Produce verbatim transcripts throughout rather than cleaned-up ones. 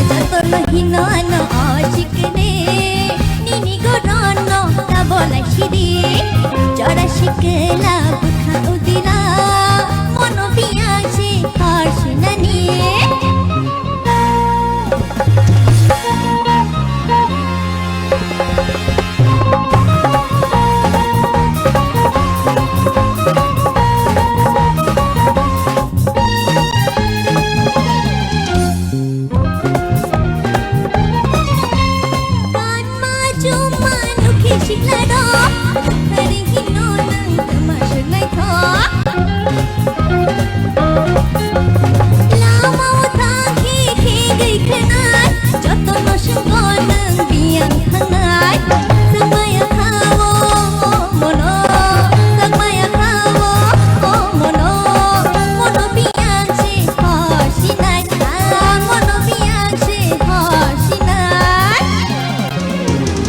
Jotono hino ano oshikne, nini gorono tabola shidi. Jora shikla bukha udila, mono biyang se horsinani.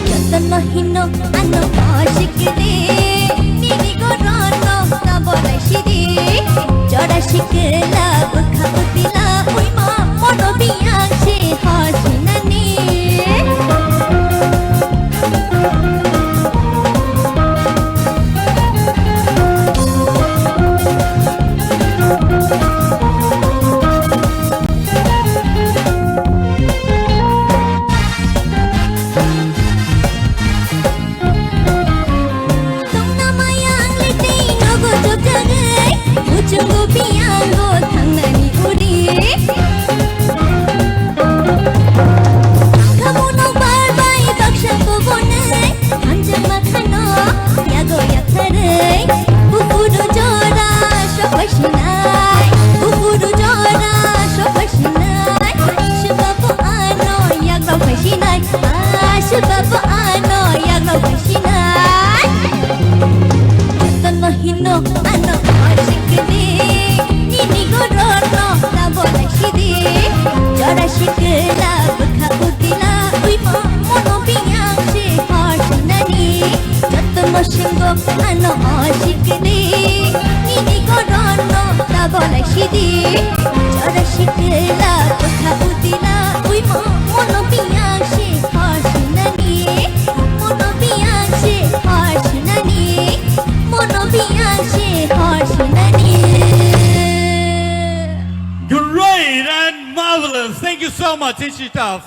Jotono hino ano oshikne, nini gorono tabola shidi. Jora shikla bukha udila, uima mono biyang se horsinani. Tongna mayang le tei nogo jobjagwi, muchungo biyango thangnani uri. Tangkhamunok bar bai baksa kobonwi, hamjakma khano yago yaktharwi, buphuru jora sok bai sinai, buphuru jora sok bai sinai, swbabo ano yagrok bai sinai. Aswk babo ano yagrok bai sinai. Jotono hino ano oshikne, nini gorono tabola shidi. Jora shikla bukha udila, uima mono biyang se horsinani. Jotono swngo ano oshikne, nini gorono tabola shidi. Jora shikla bukha udila, uima mono biyang se horsinani, mono biyang se horsinani, mono biyang se horsinani. Great and marvelous. Thank you so much, Ichita.